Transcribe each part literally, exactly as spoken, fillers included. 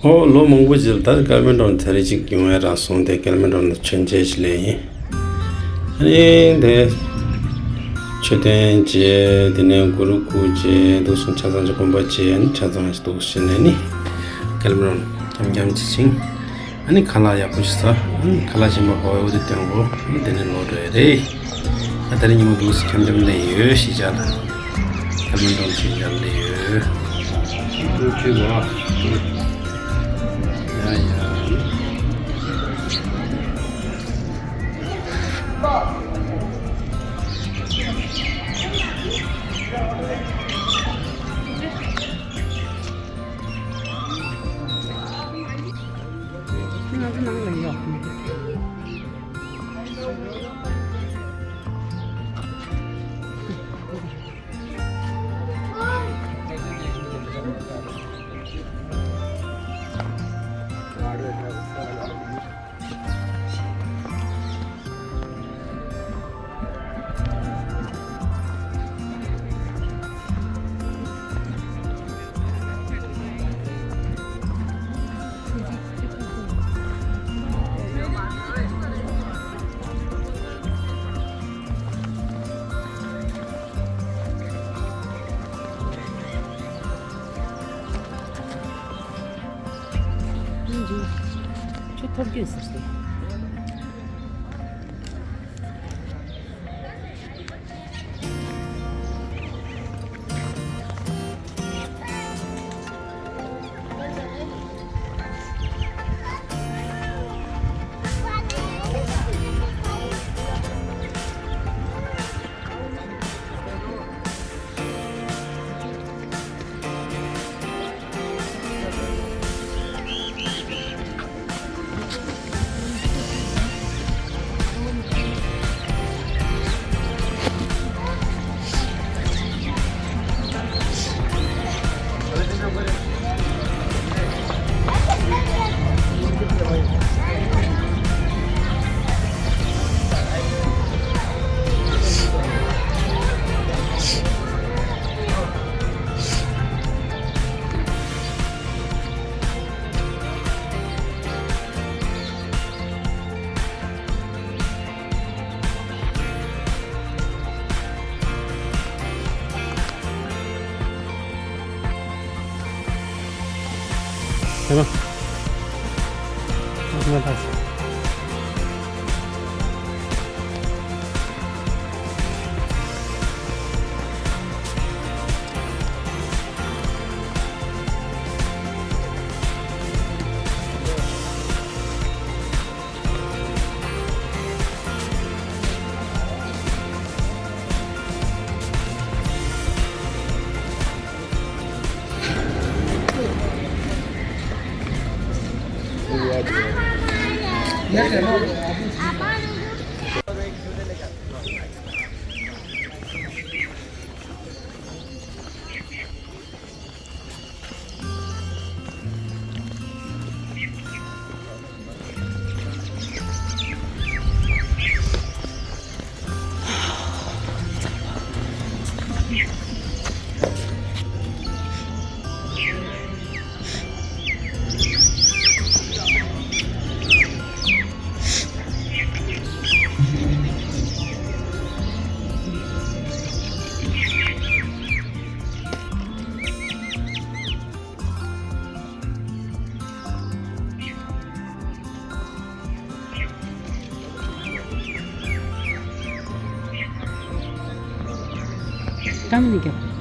ཨོ་ལོ་མང་པོ་རྗེས་ལ་ད་ཀལ་མན་ཌོན་དེ་རིང་ཅིག་ཡོང་ཡ་རག་སོང་། དེ་ཀལ་མན་ཌོན་ལ་མཆོད་མཇལ་ཞིག་སླེབས་ཡིན། ཨ་ནི་དེ་མཆོད་རྟེན་མཇལ། དེ་ནས་གུ་རུ་སྐུ་མཇལ། འདུག་སོང་ཆ་ཚང་ཅིག་དགོན་པ་མཇལ། ཨ་ནི་ཆ་ཚང་ཞིག་འདུག་ཕྱིན་ནས་ནི་ཀལ་མན་ཌོན་འཁྱམ་འཁྱམ་ཅིག་ཕྱིན། ཨ་ནི་ཁ་ལག་ཡག་པོ་ཞིག་ཟ། ཨ་ནི་ཁ་ལག་ཞིམ་པ་ཧོ་ཡོ་དེ་སྟོན་གོ། ཨ་ནི་དེ་ནས་ལོག་འགྲོ་ཡ་རེད། ད་དེ་རིང་ཉིན་མོ་འདུག་སེ་འཁྱམ་འཁྱམ་སླེབས་ཡོད། གཞིས་ཆགས་ལ་ཀལ་མན་ཌོན་གཞིས་ཆགས་སླེབས་ཡོད། ཐུགས་རྗེ་ཆེ་བ། ཡ་ཡ། ང་ཚོ་ནང་ལ་ཡོད། ཆུ་ཐོར་རྒྱུག་ཟེར་ཏེ། གཏམ་ནི་རྒྱབ།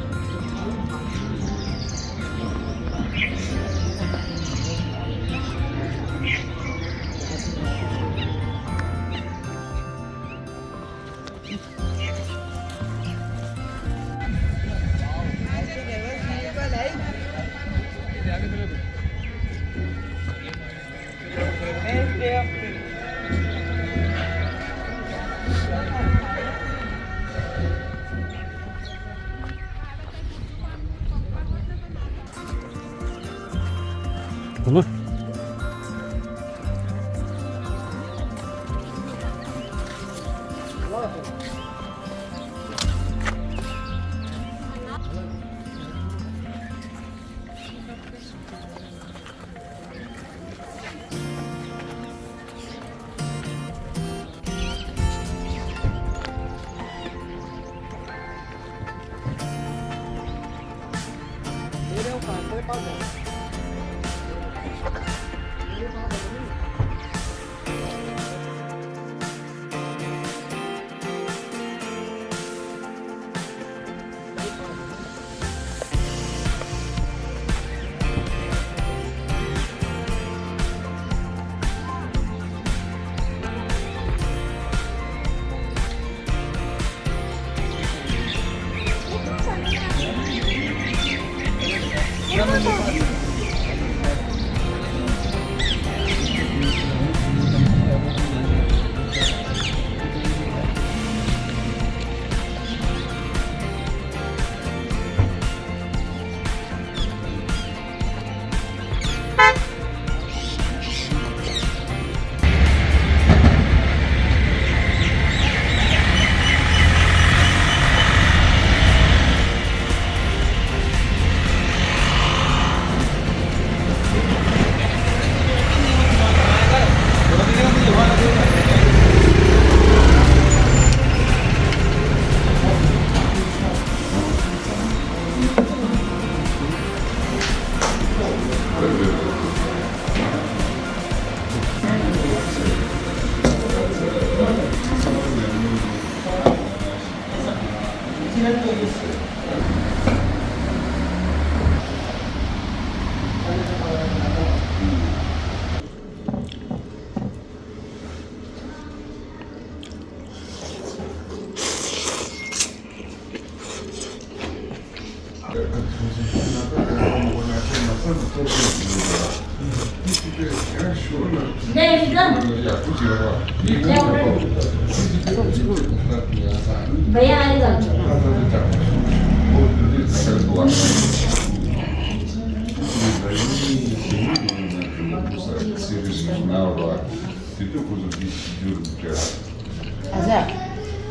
ཨ་ཟ།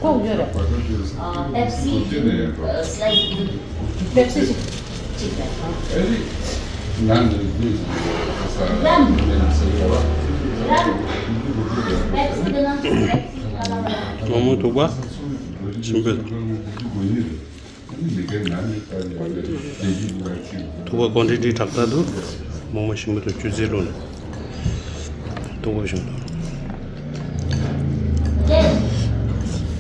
ཁོག་ཡོད་རེད། ཨ། པེབ་སི། ཨ། སི་ལའེ་སི་གཅིག་གཅིག་རེད། ཨ། རམ། རམ། པེབ་སི་འདི་ན་པེབ་སི་ཁ་ལག་རེད། མོག་མོག་ཐུག་པ། ཞིམ་པོ། ཐུག་པ་ཀོན་ཊི་ཊི་དྲག་ཐག་འདུག་མོག་མོག་ཞིམ་པོ་དང་ཆུ་ཚོད་ལོ་ནས་ཐུག་པ་ཞིམ་པོ།